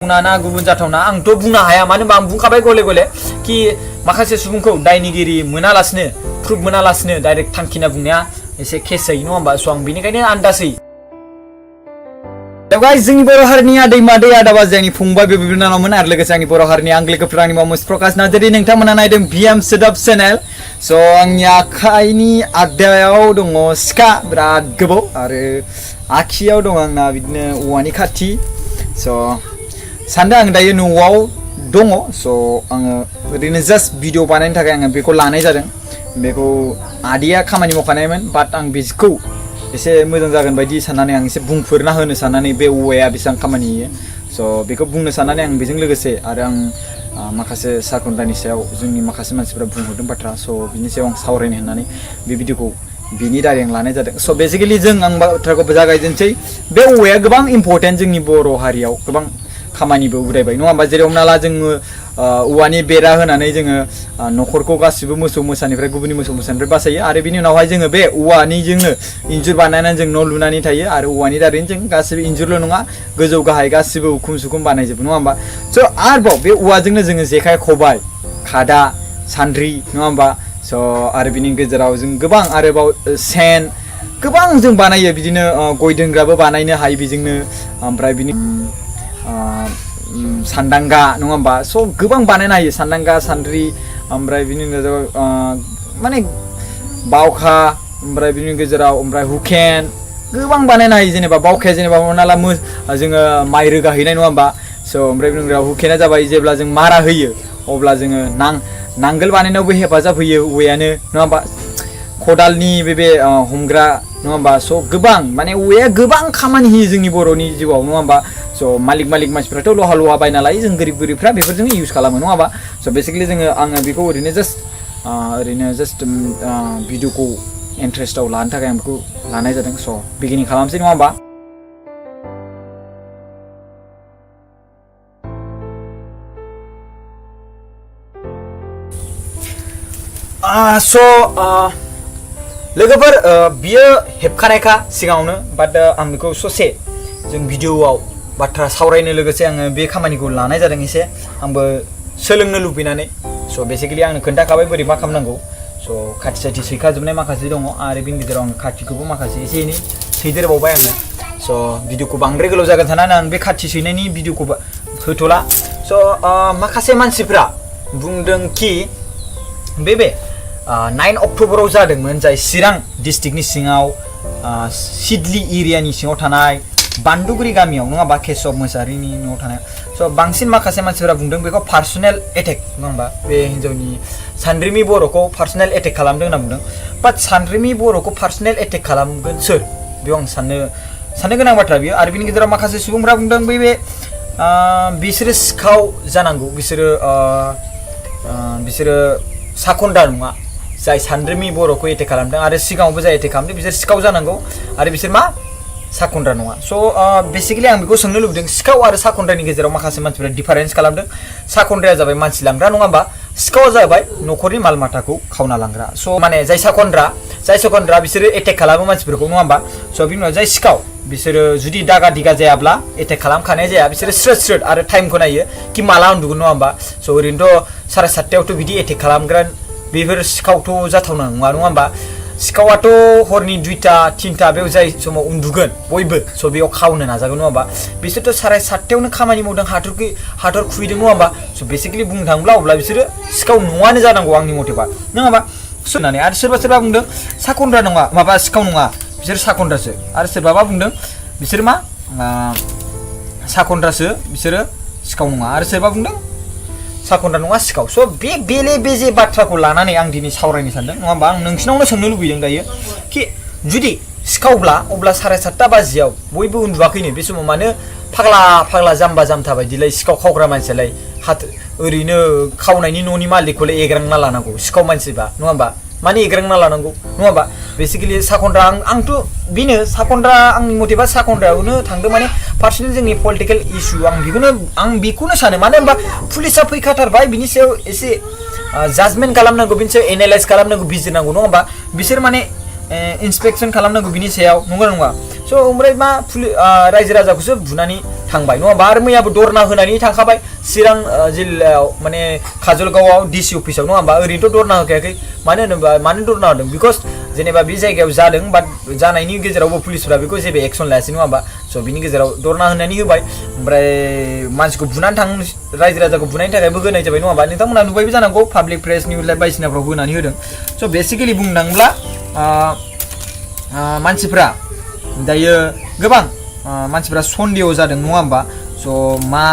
ना गुबुन जाथावना आंथ' बुंनो हाया मानो होनबा आं बुंखाबाय गले गले कि माखासे सुबुंखौ दायनिगिरि मोनालासिनो प्रुफ मोनालासिनो डाइरेक्ट थांखिना बुंनाया एसे केस जायो नङा होमबा स' आं बेनिखायनो आन्दाज होयो गाइस जोंनि बर' हारिनि दैमा दै आदाबा जोंनि फंबाय बिनानावमोन आरो लोगोसे आंनि बर' हारिनि आंगो लोगोफोर आंनि मामुस प्रकाश नार्जारि नोंथांमोना नायदों भिएम सोदोब चेनेल स' आंनि आखाइनि आगदायाव दङ सिखा बिराद गोबौ आरो आखियाव दङ आंना बिदिनो औवानि खाथि स' सानदों आं दायो न'आव दङ स' आङो ओरैनो जास्ट भिडिअ बानायनो थाखाय आङो बेखौ लानाय जादों बेखौ आदैया खामानि मावखानायमोन बाट आं बेखौ एसे मोजां जागोन बायदि साननानै आं एसे बुंफोरना होनो साननानै बे औवाया बेसेबां खामानि होयो स' बेखौ बुंनो साननानै आं बेजों लोगोसे आरो आं माखासे साखुन्दानि सायाव जोंनि माखासे मानसिफोरा बुंहरदों बाथ्रा स' बिनि सायाव आं सावरायनो होननानै बे भिडिअखौ बिनि दारै आं लानाय जादों स' बेसिकेलि जों आं बाथ्राखौ जागायजेनसै बे औवाया गोबां इम्परटेन्ट जोंनि बर' हारियाव गोबां खामानिबो उदायबाय नङा होमबा जेरै हमना ला जोङो औवानि बेरा होनानै जोङो न'खरखौ गासिबो मोसौ मोसानिफ्राय गुबुननि मोसौ मोसानिफ्राय बासायो आरो बिनि उनावहाय जोङो बे औवानिजोंनो इन्जुर बानायनानै जों न' लुनानै थायो आरो औवानि दारैनो जों गासिबो इन्जुरल' नङा गोजौ गाहाय गासिबो उखुम सुखुम बानायजोबो नङा होमबा स' आरोबाव बे औवाजोंनो जोङो जेखाइ खबाइ खादा सान्द्रि नङा होमबा स' आरो बिनि गेजेराव जों गोबां आरोबाव सेन गोबां जों बानायो बिदिनो गय दोनग्राबो बानायनो हायो बेजोंनो ओमफ्राय बिनि सान्दांगा नङा होमबा स' गोबां बानायनो हायो सान्दांगा सान्द्रि ओमफ्राय बिनि गेजेराव माने बावखा ओमफ्राय बिनि गेजेराव ओमफ्राय हुकेन गोबां बानायनो हायो जेनेबा बावखाया जेनेबा हमना ला जोङो माइ रोगाहैनाय नङा होमबा स' ओमफ्राय बिनि गेजेराव हुकेना जाबाय जेब्ला जों मारा होयो अब्ला जोङो नांगोल बानायनायावबो हेफाजाब होयो औवायानो नङा होमबा खदालनि बे हमग्रा नङा होमबा स' गोबां माने औवाया गोबां खामानि होयो जोंनि बर'नि जिउआव नङा होमबा स' मालिक मानसिफ्राथ' लहा बायना लायो जों गोरिब गोरिबफ्रा बेफोरजों इउज खालामो नङा होमबा स' बेसिकेलि आङो बेखौ ओरैनो जास्ट भिडिअखौ इन्टारेस्टआव लानो थाखाय आं बेखौ लानाय जादों स' बिगिनिं खालामसै नङा होमबा लोगोफोर बियो हेबखानायखा सिगाङावनो बाट आं बेखौ ससे जों भिडिअआव बाथ्रा सावरायनो लोगोसे आङो बे खामानिखौ लानाय जादों एसे आंबो सोलोंनो लुबैनानै स' बेसिकेलि आंनो खोन्थाखाबाय बोरै मा खालामनांगौ स' खाथि साथि सैखाजोबनाय माखासे दङ आरो बेनि गेजेराव आं खाथिखौबो माखासे एसे एनै सैदेरबावबाय आङो स' भिडिअखौ बांद्राय गोलाव जागोन साननानै आं बे खाथि सैनायनि भिडिअखौ होथ'ला स' माखासे मानसिफ्रा बुंदों कि बे 9 अक्ट'बराव जादोंमोन जाय चिरां डिस्ट्रिक्टनि सिङाव सिडली एरियानि सिङाव थानाय बान्दुगुरि गामियाव नङाबा केशव मोसाहारिनि न'आव थानाय स' बांसिन माखासे मानसिफोरा बुंदों बेखौ पार्सनेल एटेक नङा होमबा बे हिन्जावनि सानरिमि बर'खौ पार्सनेल एटेक खालामदों होनना बुंदों बाट सानरिमि बर'खौ पार्सनेल एटेक खालामगोन सोर बेयाव आं साननो गोनां बाथ्रा बियो आरो बिनि गेजेराव माखासे सुबुंफ्रा बुंदों बे बिसोरो सिखाव जानांगौ बिसोरो साखन्दा नङा जाय सानरिमि बर'खौ एटेक खालामदों आरो सिगाङावबो जाय एटेक खालामदों बिसोर सिखाव जानांगौ आरो बिसोर मा साखन्द्रा नङा स' बेसिकेलि आं बेखौ सोंनो लुबैदों सिखाव आरो साखन्द्रानि गेजेराव माखासे मानसिफोरा डिफारेन्स खालामदों साखन्द्राया जाबाय मानसि लांग्रा नङा होमबा सिखावा जाबाय न'खरनि माल माथाखौ खावना लांग्रा स' माने जाय साखन्द्रा बिसोरो एटेक खालामो मानसिफोरखौ नङा होमबा स' बिनि उनाव जाय सिखाव बिसोरो जुदि दागा दिगा जायाब्ला एटेक खालामखानाय जाया बिसोरो स्रोद आरो टाइमखौ नायो कि माला उन्दुगोन नङा होमबा स' ओरैनोथ' 7:30 बिदि एटेक खालामग्रा बेफोर सिखावथ' जाथावना नङा होमबा सिखावाथ' हरनि 2-3 बेयाव जाय समाव उन्दुगोन बयबो स' बेयाव खावनो नाजागोन नङा होमबा बिसोरथ' 7:30 खामानि मावदों हाथर खुबैदों नङा होमबा स' बेसिकेलि बुंनो थाङोब्ला अब्ला बिसोरो सिखाव नङानो जानांगौ आंनि मथेबा नङा होमबा होननानै आरो सोरबा बुंदों साखन्द्रा नङा माबा सिखाव नङा बिसोर साखन्द्रासो आरो सोरबाबा बुंदों बिसोर मा साखन्द्रासो बिसोरो सिखाव नङा आरो सोरबा बुंदों साखन्द्रा नङा सिखाव स' बे बेले बेजे बाथ्राखौ लानानै आं दिनै सावरायनो सानदों नङा होमबा आं नोंसिनावनो सोंनो लुबैदों दायो कि जुदि सिखावब्ला अब्ला 7:30 बाजियाव बयबो उन्दुवाखैनो बे समाव मानो फाग्ला जाम्बा बायदिलाय सिखाव खावग्रा मानसियालाय ओरैनो खावनायनि न'नि मालिकखौलाय एग्रांना लानांगौ सिखाव मानसिबा नङा होमबा माने एग्रांना लानांगौ नङा होमबा बेसिकेलि साखन्द्रा आंथ' बेनो साखन्द्रा आंनि मथेबा साखन्द्रायावनो थांदों माने पार्सनेल जोंनि पलिटिकेल इस्यु आं बेखौनो सानो मानो होनबा पुलिसा फैखाथारबाय बिनि सायाव एसे जाजमेन्ट खालामनांगौ बिनि सायाव एनालाइज खालामनांगौ बिजिरनांगौ नङा होमबा बिसोर माने इन्सपेक्सन खालामनांगौ बिनि सायाव नंगौ नङा स' ओमफ्राय मा रायजो राजाखौसो बुनानै थांबाय नङा होमबा आरो मैयाबो दरना होनानै थांखाबाय चिरां जिल्लायाव माने काजलगावआव डिसि अफिसाव नङा होमबा ओरैनोथ' दरना होखायाखै मानो होनोबा मानो दरना होदों बिकज जेनेबा बे जायगायाव जादों बाट जानायनि गेजेरावबो पुलिसफोरा बेखौ जेबो एक्सन लायासै नङा होमबा स' बिनि गेजेराव दरना होनानै होबाय ओमफ्राय मानसिखौ बुनानै रायजो राजाखौ बुनायनि थाखायबो होनाय जाबाय नङा होमबा नोंथांमोना नुबायबो जानांगौ पाब्लिक प्रेस निउस लाइभ बायदिसिनाफ्राव होनानै होदों स' बेसिकेलि बुंनो थाङोब्ला मानसिफ्रा दायो गोबां मानसिफ्रा सन्देह जादों नङा होमबा स' मा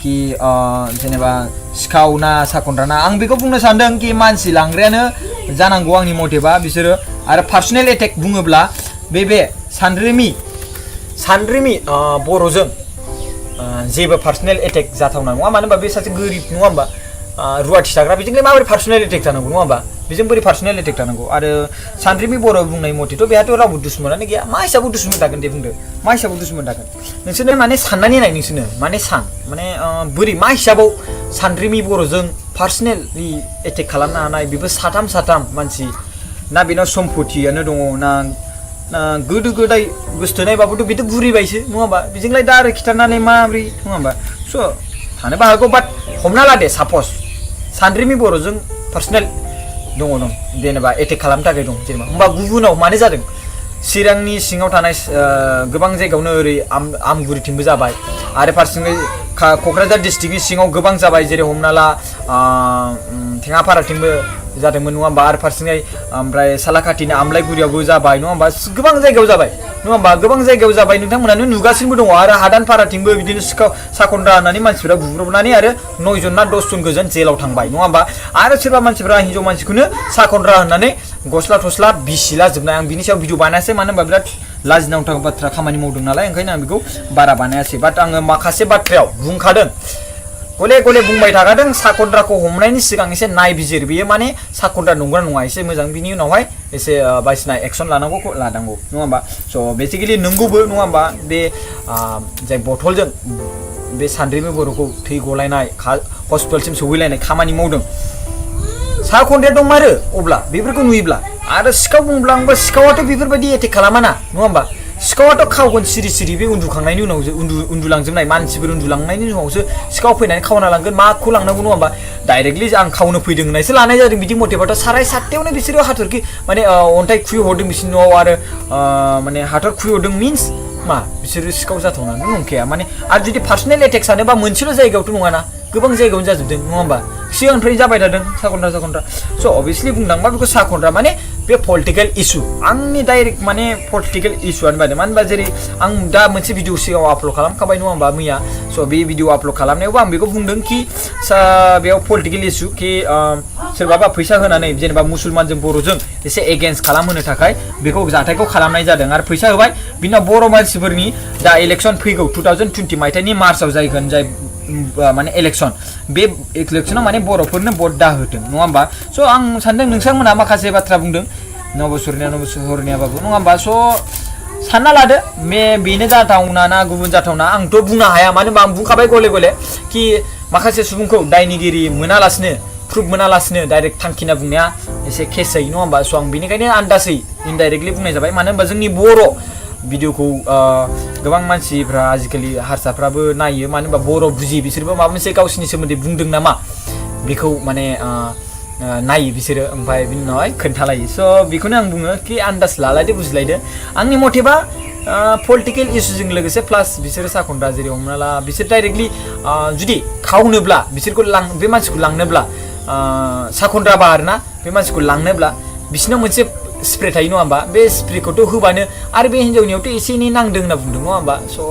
कि जेनेबा सिखाव ना साखनद्रा ना आं बेखौ बुंनो सानदों कि मानसि लांग्रायानो जानांगौ आंनि मथेबा बिसोरो आरो पार्सनेल एटेक बुङोब्ला बे सानरेमि बर'जों जेबो पार्सनेल एटेक जाथावना नङा मानो होनबा बे सासे गोरिब नङा होमबा रुवाथि थाग्रा बेजोंलाय माबोरै पार्सनेल एटेक जानांगौ नङा होमबा बेजों बोरै पार्सनेल एटेक जानांगौ आरो सानरेमि बर' बुंनाय मथेथ' बेहाथ' रावबो दुश्मनानो गैया मा हिसाबाव दुश्मन थागोन दे बुंदो मा हिसाबाव दुश्मन थागोन नोंसोरनो माने साननानै नाय नोंसोरनो माने बोरै मा हिसाबाव सानरेमि बर'जों पार्सनेलि एटेक खालामनो हानाय बेबो साथाम मानसि ना बेनाव सम्पतियानो दङ ना गोदो गोदाय गोसथोनायबाबोथ' बेथ' बुरिबायसो नङा होमबा बेजोंलाय दा आरो खिथानानै माब्रै नङा होमबा स' थानोबो हागौ बाट हमना ला दे सापस सानरेमि बर'जों पार्सनेल दङ जेनेबा एटेक खालामनो थाखाय दं जेनेबा होमबा गुबुनाव मानो जादों चिरांनि सिङाव थानाय गोबां जायगायावनो ओरै आमगुरिथिंबो जाबाय आरो फारसेथिं क'क्राझार डिस्ट्रिक्टनि सिङाव गोबां जाबाय जेरै हमना ला थेङापाराथिंबो जादोंमोन नङा होमबा आरो फारसेथिं ओमफ्राय सालाकाटिनि आमलायगुरियावबो जाबाय नङा होमबा गोबां जायगायाव जाबाय नङा होमबा गोबां जायगायाव जाबाय नोंथांमोनानो नुगासिनोबो दङ आरो हादानपाराथिंबो बिदिनो सिखाव साखनद्रा होननानै मानसिफोरा बुब्रबनानै आरो 9 जन ना 10 जन गोजोन जेलाव थांबाय नङा होमबा आरो सोरबा मानसिफोरा हिन्जाव मानसिखौनो साखनद्रा होननानै गस्ला थस्ला बिसिला जोबनाय आं बिनि सायाव भिडिअ बानायासै मानो होनबा बिराद लाजिनांथाव बाथ्रा खामानि मावदों नालाय ओंखायनो आं बेखौ बारा बानायासै बाट आङो माखासे बाथ्रायाव बुंखादों गले गले बुंबाय थाखादों साखनद्राखौ हमनायनि सिगां एसे नायबिजिर बेयो माने साखनद्रा नंगौना नङा एसे मोजां बिनि उनावहाय एसे बायदिसिना एक्सन लानांगौ नङा होमबा स' बेसिकेलि नंगौबो नङा होमबा बे जाय बथलजों बे सानरेमि बर'खौ थै गलायनाय हस्पिटालसिम सौहैलायनाय खामानि मावदों साखनद्राया दंमारो अब्ला बेफोरखौ नुयोब्ला आरो सिखाव बुंब्ला आंबो सिखावाथ' बेफोरबायदि एटेक खालामाना नङा होमबा सिखावाथ' खावगोन सिरि बे उन्दुखांनायनि उनावसो उन्दुलांजोबनाय मानसिफोर उन्दुलांनायनि उनावसो सिखाव फैनानै खावना लांगोन माखौ लांनांगौ नङा होमबा डाइरेक्टलि आं खावनो फैदों होननायसो लानाय जादों बिदि मथेबाथ' 7:30 बिसोरो हाथरखि माने अन्थाइ खुबैहरदों बिसोरनि न'आव आरो माने हाथर खुबैहरदों मिन्स मा बिसोरो सिखाव जाथावनानै नंखाया माने आरो जुदि पार्सनेल एटेक सानोबा मोनसेल' जायगायावथ' नङाना गोबां जायगायावनो जाजोबदों नङा होमबा सिगांनिफ्राय जाबाय थादों साखनद्रा स' अभियसलि बुंनो थाङोबा बेखौ साखनद्रा माने बे पलिटिकेल इस्यु आंनि डाइरेक्ट माने पलिटिकेल इस्युआनो बायदो मानो होनबा जेरै आं दा मोनसे भिडिअ सिगाङाव आपल'ड खालामखाबाय नङा होमबा मैया स' बे भिडिअ आपल'ड खालामनायावबो आं बेखौ बुंदों कि बेयाव पलिटिकेल इस्यु कि सोरबाबा फैसा होनानै जेनेबा मुसलमानजों बर'जों एसे एगेन्स्ट खालामहोनो थाखाय बेखौ जाथायखौ खालामनाय जादों आरो फैसा होबाय बिनि उनाव बर' मानसिफोरनि दा इलेक्सन फैगौ 2020 मायथाइनि मार्चआव जायगोन जाय माने इलेक्सन बे इलेक्सनाव माने बर'फोरनो भट दाहोथों नङा होमबा स' आं सानदों नोंथांमोना माखासे बाथ्रा बुंदों नबसरनियाबाबो नङा होमबा स' सानना लादो बेनो जाथावना ना गुबुन जाथावना आंथ' बुंनो हाया मानो होनबा आं बुंखाबाय गले कि माखासे सुबुंखौ दायनिगिरि मोनालासिनो प्रुफ मोनालासिनो डाइरेक्ट थांखिना बुंनाया एसे केसै नङा होमबा स' आं बेनिखायनो आन्दाजै इनडाइरेक्टलि बुंनाय जाबाय मानो होनबा जोंनि बर' भिडिअखौ गोबां मानसिफ्रा आजिखालि हारसाफ्राबो नायो मानो होनबा बर' बुजि बिसोरबो माबा मोनसे गावसिनि सोमोन्दै बुंदों नामा बेखौ माने नायो बिसोरो ओमफ्राय बिनि उनावहाय खोन्थालायो स' बेखौनो आं बुङो कि आन्दाज लालायदो बुजिलायदो आंनि मथेबा पलिटिकेल इस्युजों लोगोसे प्लास बिसोरो साखनद्रा जेरै हमना ला बिसोर डाइरेक्टलि जुदि खावनोब्ला बिसोरखौ बे मानसिखौ लांनोब्ला साखनद्रा बा आरोना बे मानसिखौ लांनोब्ला बिसोरनाव मोनसे स्प्रे थायो नङा होमबा बे स्प्रेखौथ' होबानो आरो बे हिन्जावनियावथ' एसे एनै नांदों होनना बुंदों नङा होमबा स'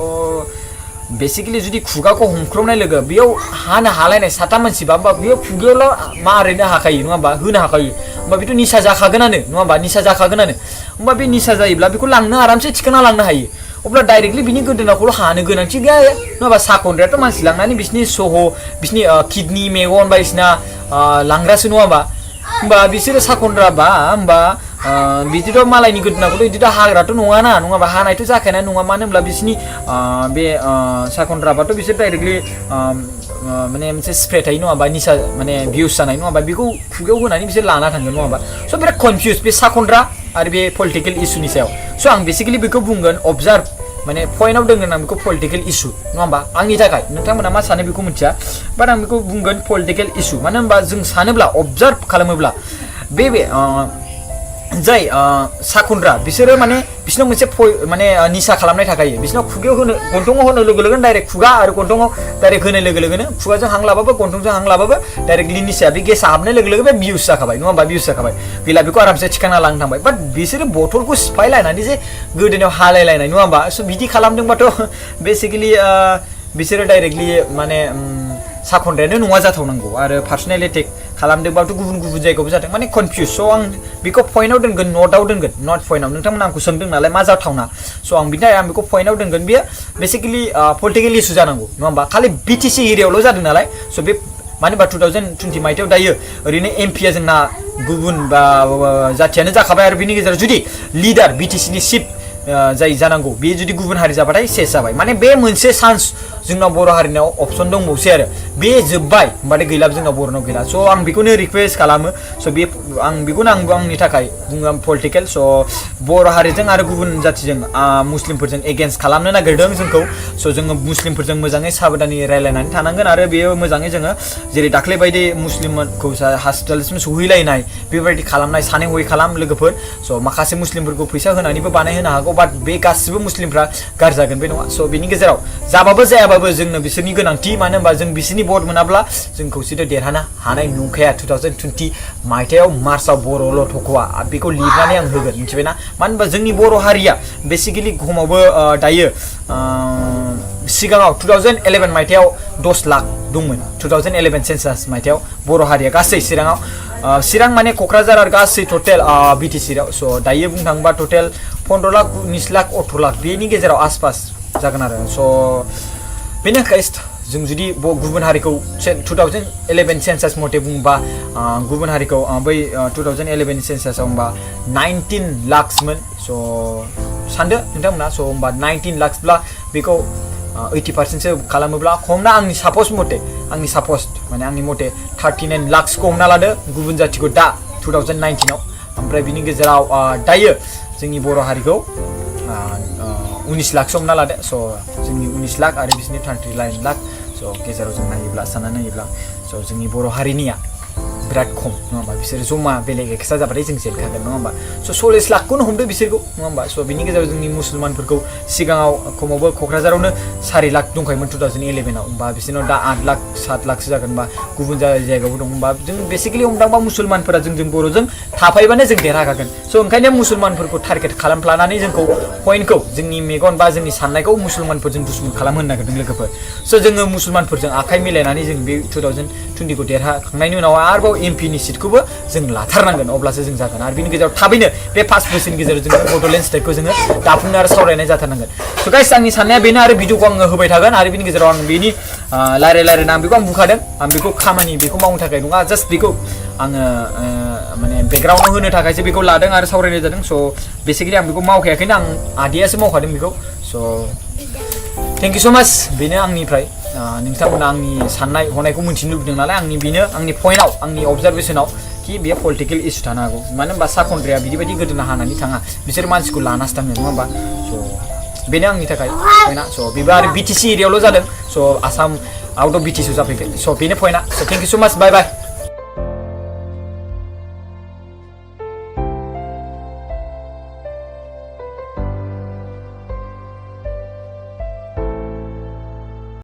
बेसिकेलि जुदि खुगाखौ हमख्रबनाय लोगो बेयाव हानो हालायनाय 7 मानसिबा होमबा बेयाव खुगायावल' मारैनो हाखायो नङा होमबा होनो हाखायो होमबा बेथ' निसा जाखागोनानो नङा होमबा निसा जाखागोनानो होमबा बे निसा जायोब्ला बेखौ लांनो आरामसे थिखांना लांनो हायो अब्ला डाइरेक्टलि बिनि गोदोनाखौल' हानो गोनांथि गैया नङाबा साखनद्रायाथ' मानसि लांनानै बिसिनि सह' बिसिनि किडनि मेगन बायदिसिना लांग्रासो नङा होमबा बिसोरो साखनद्रा बा होमबा बिदिथ' मालायनि गोदोनाखौथ' बिदिथ' हाग्राथ' नङाबा हानायथ' जाखायना नङा मानो होनब्ला बिसिनि बे साखनद्राबाथ' बिसोर डाइरेक्टलि माने मोनसे स्प्रे थायो नङा होमबा निसा माने बिउस जानाय नङा होमबा बेखौ खुगायाव होनानै बिसोर लाना थांगोन नङा होमबा स' बिराद कनफिउज बे साखनद्रा आरो बे पलिटिकेल इशुनि सायाव स' आं बेसिकेलि बेखौ बुंगोन अबजार्भ माने पइन्टआव दोनगोन आं बेखौ पलिटिकेल इशु नङा होमबा आंनि थाखाय नोंथांमोना मा सानो बेखौ मिथिया बाट आं बेखौ बुंगोन पलिटिकेल इशु मानो होनबा जों सानोब्ला अबजार्भ खालामोब्ला बे जाय साखुन्द्रा बिसोरो माने बिसोरनाव मोनसे माने निसा खालामनाय थाखायो बिसोरनाव खुगायाव होनो गन्थङाव होनो लोगो लोगोनो डाइरेक्ट खुगा आरो गन्थङाव डाइरेक्ट होनाय लोगो लोगोनो खुगाजों हां लाबाबो गन्थंजों हां लाबाबो डाइरेक्टलि निसाया बे गेसा हाबनाय लोगो लोगो बे बिउस जाखाबाय नङा होमबा बिउस जाखाबाय गैला बेखौ आरामसे थिखांना लांनो थांबाय बाट बिसोरो बथलखौ सिफायलायनानै जे गोदोनायाव हालायलायनाय नङा होमबा स' बिदि खालामदोंबाथ' बेसिकेलि बिसोरो डाइरेक्टलि माने साखन्द्रायानो नङा जाथावनांगौ आरो पार्सनेल एटेक खालामदोंबाथ' गुबुन गुबुन जायगायावबो जादों माने कनफिउस स' आं बेखौ पइन्टआव दोनगोन नटआव दोनगोन नट पइन्टआव नोंथांमोना आंखौ सोंदों नालाय मा जाथावना स' आं बिनि थाखाय आं बेखौ पइन्टआव दोनगोन बेयो बेसिकेलि पलिटिकेल इशु जानांगौ नङा होमबा खालि बिटिसि एरियायावल' जादों नालाय स' बे मानो होनबा 2020 मायथाइयाव दायो ओरैनो एमपिया जोंना गुबुन बा जाथियानो जाखाबाय आरो बिनि गेजेराव जुदि लिडार बिटिसिनि चिफ जाय जानांगौ बे जुदि गुबुन हारि जाबाथाय सेस जाबाय माने बे मोनसे चान्स जोंनाव बर' हारिनाव अप्सन दंबावसै आरो बे जोब्बाय होमबाथाय गैला जोंनाव बर'नाव गैला स' आं बेखौनो रिक्वेस्ट खालामो स' बे आं बेखौनो आंनि थाखाय बुङो पलिटिकेल स' बर' हारिजों आरो गुबुन जाथिजों मुस्लिमफोरजों एगेन्स्ट खालामनो नागिरदों जोंखौ स' जोङो मुस्लिमफोरजों मोजाङै साबधानै रायलायनानै थानांगोन आरो बेयो मोजाङै जोङो जेरै दाख्लै बायदि मुस्लिमखौ हस्पिटालसिम सहैलायनाय बेबायदि खालामनाय सानै हयै खालाम लोगोफोर स' माखासे मुस्लिमफोरखौ फैसा होनानैबो बानायहोनो हागौ बाट बे गासिबो मुस्लिमफ्रा गाज्रि जागोन बे नङा स' बेनि गेजेराव जाबाबो जायाबाबो जोंनो बिसोरनि गोनांथि मानो होनबा जों बिसोरनि भट मोनाब्ला जों खौसेथि देरहानो हानाय नंखाया 2020 मायथाइयाव मार्चआव बर'ल' थख'आ बेखौ लिरनानै आं होगोन मिथिबायना मानो होनबा जोंनि बर' हारिया बेसिकेलि बुहुमावबो दायो सिगाङाव 2011 मायथाइयाव 10 लाख दंमोन 2011 सेन्सास मायथाइयाव बर' हारिया गासै चिरां माने क'क्राझार आरो गासै टटेल बिटिसिआव स' दायो बुंनो थाङोबा टटेल 15 लाख 19 लाख 18 लाख बेनि गेजेराव आसपास जागोन आरो स' बेनो गाइस जों जुदि गुबुन हारिखौ 2011 सेन्सास मथे बुङोबा गुबुन हारिखौ बै 2011 सेन्सासाव होमबा 19 लाखसमोन स' सानदो नोंथांमोना स' होमबा 19 लाखसब्ला बेखौ 80%सो खालामोब्ला हमना आंनि सापस माने आंनि मथे 39 लाखसखौ हमना लादो गुबुन जाथिखौ दा 2019आव ओमफ्राय बिनि गेजेराव दायो जोंनि बर' हारिखौ 19 लाखसो हमना लादो स' जोंनि 19 लाख आरो बिसोरनि 39 लाख स' गेजेराव जों नायोब्ला साननानै नायोब्ला स' जोंनि बर' हारिनिया बिराद खम नङा होमबा बिसोरो जमा बेलेग एक्सट्रा जाबाथाय जों जेलखागोन नङा होमबा स' 40 लाखखौनो हमदो बिसोरखौ नङा होमबा स' बिनि गेजेराव जोंनि मुसलमानफोरखौ सिगाङाव खमावबो क'क्राझारावनो 4 लाख दंखायोमोन 2011आव होमबा बिसोरनाव दा 8 लाख 7 लाखसो जागोन बा गुबुन जायगायावबो दं होमबा जों बेसिकेलि हमदांबा मुसलमानफोरा जों बर'जों थाफायोबानो जों देरहाखागोन स' ओंखायनो मुसलमानफोरखौ टारगेट खालामफ्लानानै जोंखौ पइन्टखौ जोंनि मेगन बा जोंनि साननायखौ मुसलमानफोरजों दुश्मन खालामहोनो नागिरदों लोगोफोर स' जोङो मुसलमानफोरजों आखाइ मिलायनानै जों बे 2020खौ देरहाखांनायनि उनाव आरोबाव एमपिनि सिटखौबो जों लाथारनांगोन अब्लासो जों जागोन आरो बिनि गेजेराव थाबैनो बे 5 बोसोरनि गेजेराव जोङो बड'लेण्ड स्टेटखौ जोङो दाफुंनो आरो सावरायनाय जाथारनांगोन स' गाइस आंनि साननाया बेनो आरो भिडिअखौ आङो होबाय थागोन आरो बिनि गेजेराव आं बेनि रायलायना आं बेखौ आं बुंखादों आं बेखौ खामानि बेखौ मावनो थाखाय नङा जास्ट बेखौ आङो माने बेकग्राउन्डआव होनो थाखायसो बेखौ लादों आरो सावरायनाय जादों स' बेसिकेलि आं बेखौ मावखायाखैनो आं आदैयासो मावखादों बेखौ स' थेंक इउ स' माच बेनो आंनिफ्राय नोंथांमोना आंनि साननाय हनायखौ मिन्थिनो लुबैदों नालाय आंनि बेनो आंनि पइन्टआव आंनि अबजारभेसनाव कि बेयो पलिटिकेल इशु थानो हागौ मानो होनबा साखन्द्राया बिदिबायदि गोदोना हानानै थाङा बिसोर मानसिखौ लानासो थाङो नङा होमबा स' बेनो आंनि थाखाय पइन्टआ स' बेबो आरो बिटिसि एरियायावल' जादों स' आसाम आउट अफ बिटिसिआव जाफैगोन स' बेनो पइन्टआ स' थेंक इउ स' माच बाय बाय